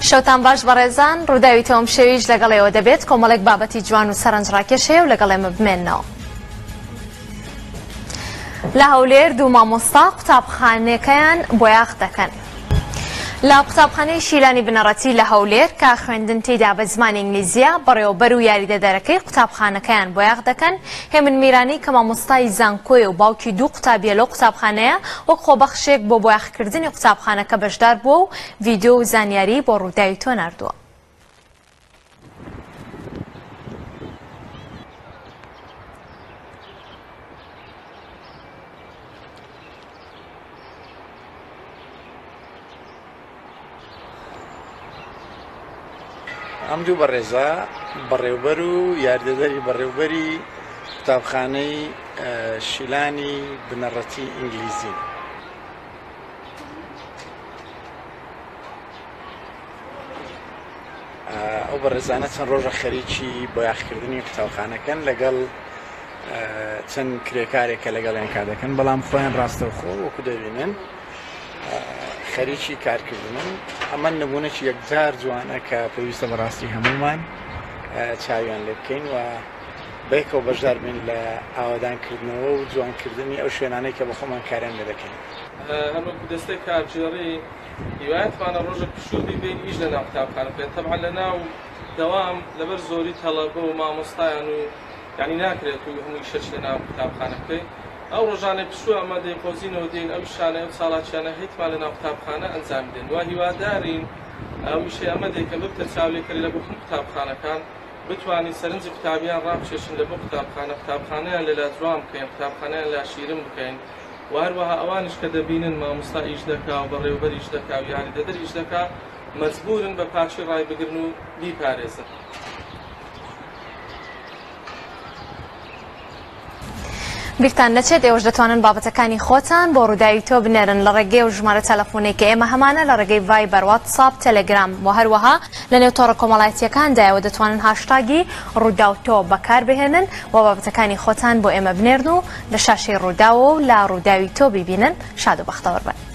شەوتان باش بەڕێزان، ڕووداوی تۆ ئەمشەویش لەگەڵ ئێوە دەبێت، کۆمەڵێک بابەتی جوان و سەرنجڕاکێش هەیە و لەگەڵ ئێمە بمێننەوە. لە هەولێر دوو مامۆستا قوتابخانەکەیان بۆیاخ دەکەن. لە قوتابخانەی شیلانی بنەڕەتی لە هەولێر کە خوێندن تێیدا بە زمانی ئینگلیزییە، بەڕێوەبەر و یاریدەدەرەکەی قوتابخانەکەیان بۆیاخ دەکەن، هێمن میرانی کە مامۆستای زانکۆیە و باوکی دوو قوتابییە لەو قوتابخانەیە، وەک خۆبەخشێک بۆ بۆیاخکردنی قوتابخانەکە بەشدار بووە و ڤیدیۆ و زانیاریی بۆ رووداوی تۆ ناردووە. ئەم دوو بەڕێزە بەڕێوبەر و یاریدەدەری بەڕێوبەری قوتابخانەی شیلانی بنەڕەتی ئینگلیزین. ئەو بەڕێزانە چەند ڕۆژە خەریکی بۆیاخکردنی قوتابخانەکەن لەگەڵ چەند کرێکارێک کە لەگەڵیان کار دەکەن بەڵام خۆیان ڕاستەوخۆ وەکو دەبینن خەریکی کارکردنن ئەمە نمونەی یەکجار جوانە کە پێویستە بەڕاستی هەمومان چاویان لێ بکەین و بەیەکەوە بەشدار بین لە ئاوادانکردنەوە و جوانکردنی ئەو شوێنانەی کە بە خۆمان کاریان لێ دەکەین. هەروەکو دەستەی کارگێڕی هیوایەتمانە ڕۆژێک پشوو بی بێین ئیش لەناو قوتابخانە بکەین تەبعەن لەناو دەوام لەبەر زۆری تەڵەبە و مامۆستایان و یانی ناکرێت و هەموو ئیشەچ لەناو قوتابخانە بکەین ئەو ڕۆژانەی پشوو ئەمە دەیقۆزینەوە دێین ئەو ئیشانەی ئەو چاڵاکیانە هەیتمان لەناو قوتابخانە ئەنجامی دەین وا هیوادارین ئەو ئیشەی ئەمە دەیکەن ببتە چاولێکەری لە بۆ هەموو قوتابخانەکان بتوانین سەرنجی قوتابیان ڕابکێشین لە بۆ قوتابخانە، قوتابخانەیان لەلا جوان بکەین، قوتابخانەیان لا شیرن بکەین و هەروەها ئەوانیش کە دەبینن مامۆستا ئیش دەکا و بەڕێوەبەر ئیش دەکا و یاریدەدەر ئیش دەکا مەجبوورن بە پاکی ڕایبگرن و بیپارێزن. بیرتان نەچێت ئێوەش دەتوانن بابەتەکانی خۆتان بۆ ڕووداوی تۆ بنێرن لە ڕێگەی ئەو ژمارە تەلەفۆنەی کە ئێمە هەمانە لە ڕێگەی ڤایبەر، واتساپ، تەلەگرام و هەروەها لە نێو تۆڕە کۆمەڵایەتییەکاندا ئێوە دەتوانن هاشتاگی ڕووداو تۆ بەکاربهێنن و بابەتەکانی خۆتان بۆ ئێمە بنێرن و لە شاشەی ڕووداوەوە و لە ڕووداوی تۆ بیبینن شاد و بەختەوەر بن.